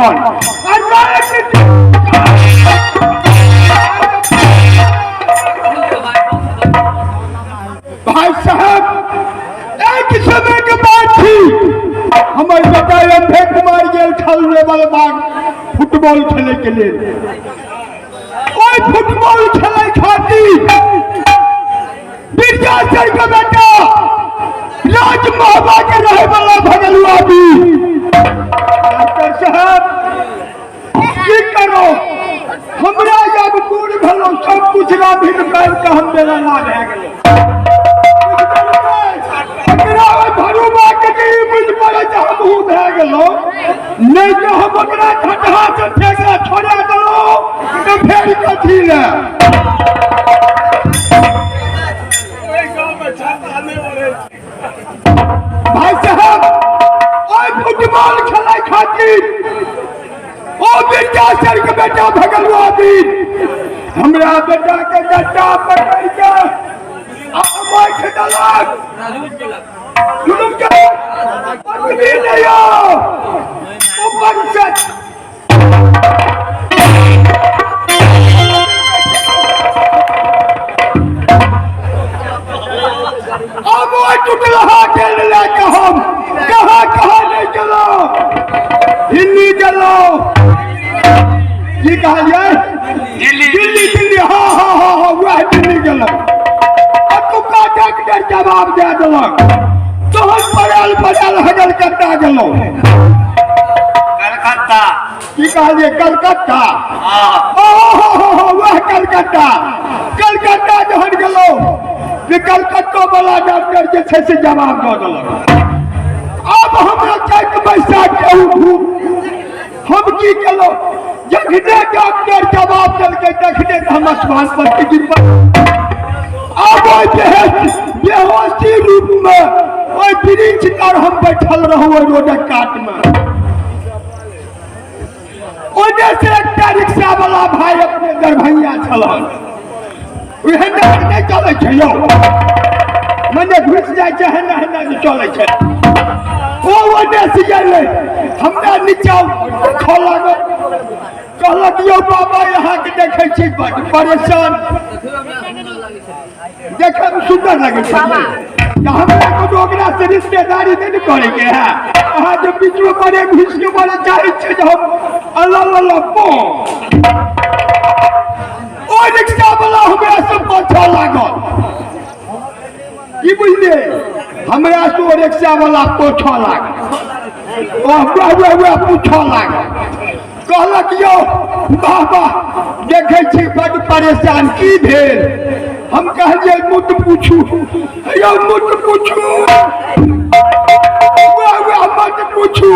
तखन भाई साहब, एक समय के बात थी, हमर बेटा अंधे कुमार गेल छल लेवल बाग फुटबॉल खेले के लेल। ओहि फुटबॉल खेले खातिर बिरजासर के बेटा राज महबा के रहे वाला भगलुआ भी। डॉक्टर साहब की करो, हमरा जब बूढ़ भेलो सब कुछ राभिन पाबि के हम मेरा ना भए गेलो। एकरा ओहि भरुबा के जे ई बुझि पड़ै जे हमहूँ भए गेलो, नहि तऽ हम ओकरा ठटहा से ठेका छोड़ा देलहुँ तऽ फेर कथी लए। भाई साहब, ओहि फुटबॉल खेलै खातिर ओ बिरजासर के बेटा भगलुआ वीर हमरा बेटा के गट्टा पकड़ के बैठ देलक। जुलुम के पकड़ी नहीं ऊपर से अब वो टुटलहा गेल लेके हम कहाँ कहाँ नहीं गेलहुँ। दिल्ली गेलहुँ, की कहलियै? दिल्ली। दिल्ली, दिल्ली, हाँ हाँ हाँ हाँ, वएह दिल्ली गेलहुँ। ओतुका डॉक्टर जवाब दए देलक, तहन पड़ल पड़ल हगल कत्ता गेलहुँ। कलकत्ता। की कहलियै? कलकत्ता। हाँ। ओ हो हो हो, वएह कलकत्ता। कलकत्ता जहन गेलहुँ जे कलकत्तो वाला डॉक्टर जे छै से जवाब दऽ देलक। आब हमरा चैत बैसाख के उठू, हम की केलहुँ? जखने डॉक्टर जवाब देलकै तखने हम आसमान पर गिर पड़लहुँ। आब ओहि बेहोशी रूप में ओहि वृक्ष तर हम बैठल रहूँ ओहि रोडक कात में। ओने से एकटा रिक्शा वाला भाई अपने दरभंगा छलन, ओहन नहि चलै छै यौ, मने घुसि जाइ छै हेना हेना जे चलै छै। ओ ओने से गेलै, हमरा नीचा देखऽ लागल, कहलक यौ बाबा अहाँके देखै छी बड्ड परेशान, देखैमे सुन्दर लगै छै। तऽ हमरा कोनो ओकरा से रिश्तेदारी नहि ने करैके है, अहाँ जे बीचमे बड़े घुसि के बड़े चाहै छियै जे हम अल्लाह अल्लाह पो। ओ रिक्शा वाला हमरा से पाछा लागल, की बुझलियै? हमरा से ओ रिक्शा वाला पाछा लागल, ओ वएह वएह वएह पूछऽ लागल, कहलक यौ बाबा देखै छी बड्ड परेशान, की भेल? हम कहलियै मुत पूछू यौ, मुत पूछू, वएह वएह मत पूछू,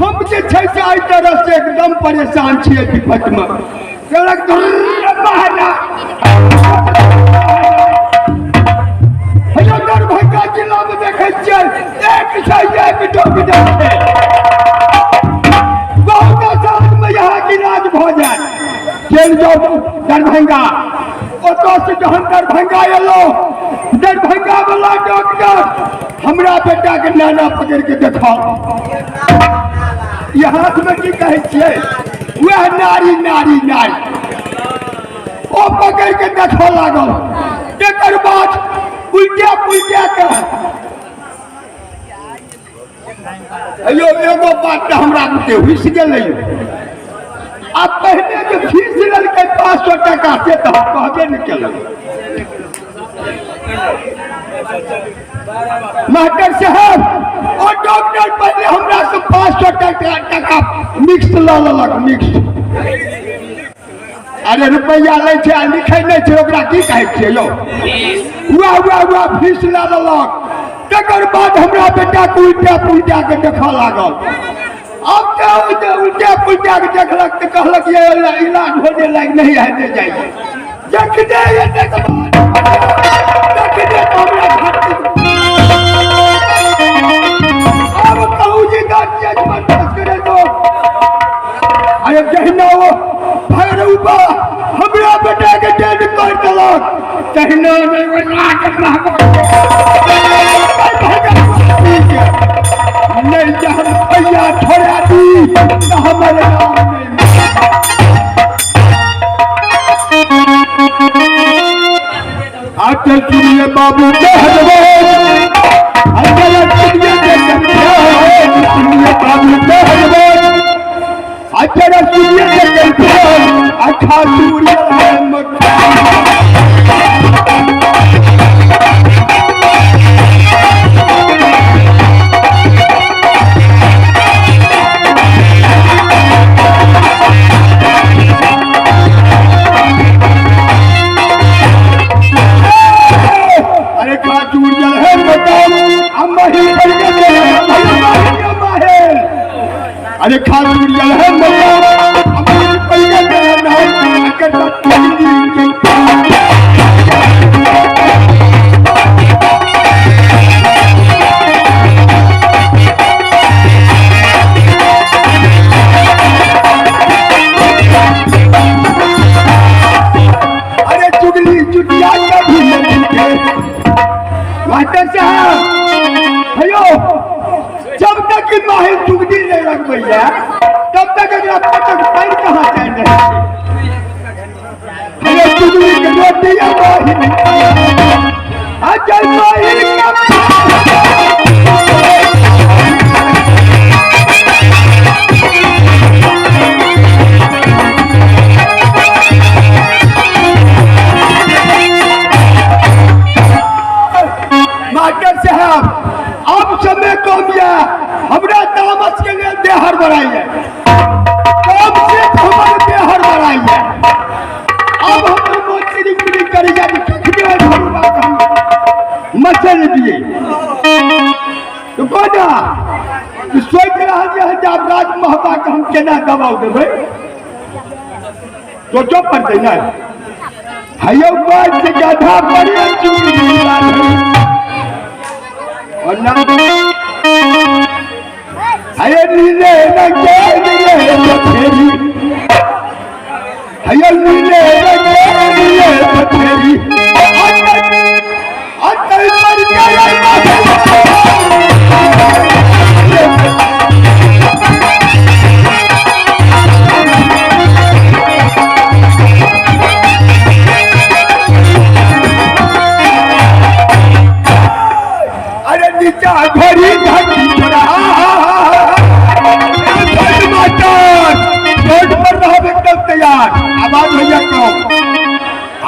हम जे छै से एहि तरह से एकदम परेशान छियै विपत्तिमे। कहलक हेयौ दरभंगा जिलामे देखै छियै एक से एक डॉक्टर छै, बहुत आसान में यहाँ के इलाज भऽ जायत, चलि जाउ दरभंगा। ओतऽ से जहन दरभंगा एलहुँ, दरभंगा वाला डॉक्टर हमरा बेटा के नाना पकड़ के देखाओ, ई हाथ में की कहै छियै? वएह नारी नारी नारी ओ पकड़ के देखऽ लागल। तकर बाद उल्टा पुल्टा के अयो एगो बात तऽ हमरा बुते हुसि गेलै। आ पहिने जे फीस लेलकै 500 टाका से तऽ हम कहबे नहि केलहुँ। मास्टर साहब, ओ डॉक्टर पहिले हमरा से 500 टाका मिक्स लऽ लेलक, मिक्स। अरे रुपैआ लै छै आ लिखै नहि छै, ओकरा की कहै छियै यौ? वएह वएह वएह फीस लऽ लेलक। तकर बाद हमरा बेटाके उल्टा पुल्टा के देखऽ लागल। अब तऽ उल्टा पुल्टा के देखलक तऽ कहलक ये इलाज होने लायक नहीं है, ले जाइए। जखने एतेक तखने तऽ हमरा आब कहू जे गार्जियन बर्दाश्त करे तो। अरे जहिना ओ भैरवा हमरा बेटा के डेड कर देलक तहिना नहीं जे हम रुपया छोड़ा दी तो हमर नाम नहीं। आके सुनिए बाबू सुनिए बाबू सुनिए अखा सूर्य अरे खाचूर जल है बताओ अरे खाचूर जल है अरे चुगली चुटिया कभी नहीं मास्टर साहब हेलो, जब तक माहिर चुगली नहीं लगबैया तब तक एकरा पटक पैर कहाँ चल रहे। अरे चुगली के रोटी माहिर अजय माहिर मास्टर साहब अब समय कम या हमरा तामस के लिए देहर बढ़ाइए, कम से हमारे देहर बढ़ाइए। अब हम मछली मिली करी जाए मछली दिए तो कोना सोच रहा है जब राज महबा के हम केना दबाव देबै, सोचो पड़तै ना। हयो बात से गधा पड़े चूड़ी और ना हये नीले रंग नीले पथेरी, हये नीले रंग नीले पथेरी अतल पर गया। अरे नीचा घोड़ी घटी छोड़ा रोड पर रहो एकदम तैयार। आवाज भैया को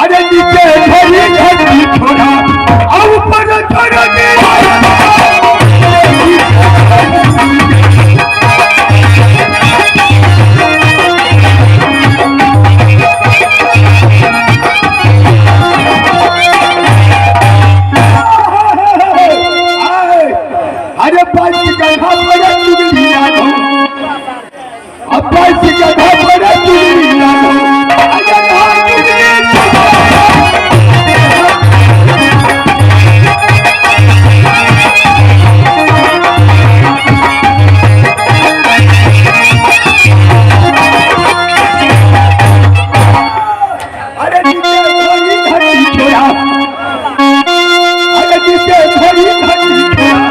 अरे नीचे घोड़ी घटी छोड़ा और ऊपर छोड़ो। अरे पाँच गधा बड़ा चुगली लालो, अब पाँच गधा बड़ा चुगली लालो, अरे हाँ चुगली। अरे नीचे थोड़ी घटी छोड़ा, अरे नीचे थोड़ी घटी छोड़ा।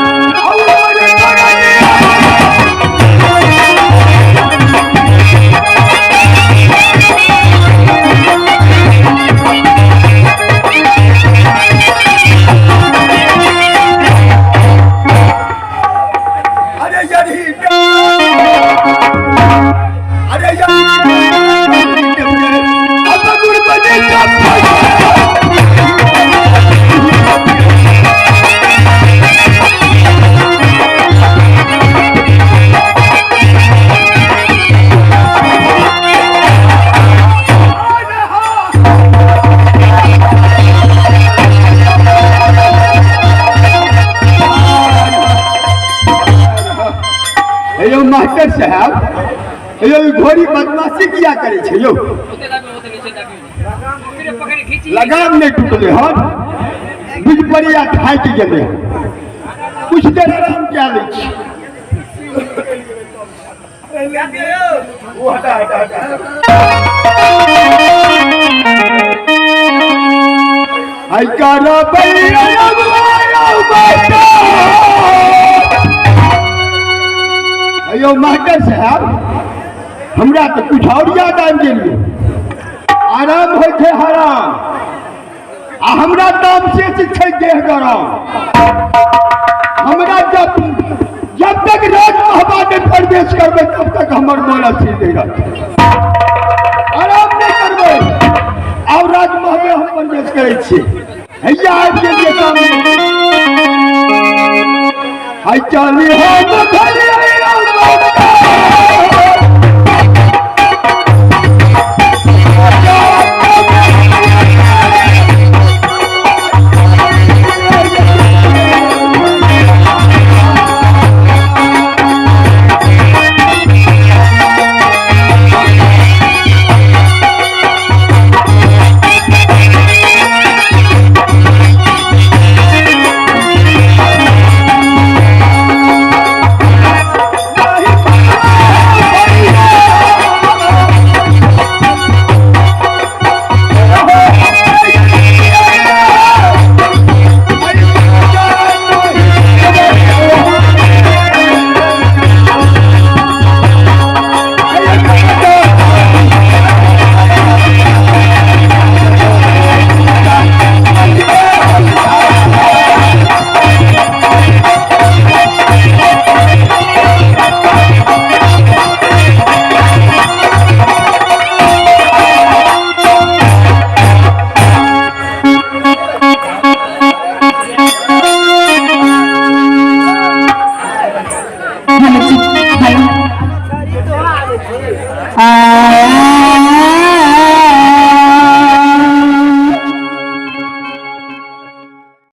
अरे यार अब गुरबनी का यो मास्टर साहब यो घोड़ी बदमाशी किया करे छे यो, लगाम नहीं टूटले हन, बुझ पड़िया थाकि गेलै, कुछ देर आराम कए लै छी। आई करा बैया यौ मास्टर साहब, हमरा तऽ कुछ और याद आबि गेल यौ। आराम होइ छै हराम, आ हमरा तामसे से छै देह गरम। हमरा जब जब तक राजमहबा नहि प्रवेश करबै तब तक हमर मन स्थिर नहि रहतै, आराम नहि करबै। आब राजमहबे हम प्रवेश करै छी। हैया आबि गेलियै सामने। हाय चली हम धरी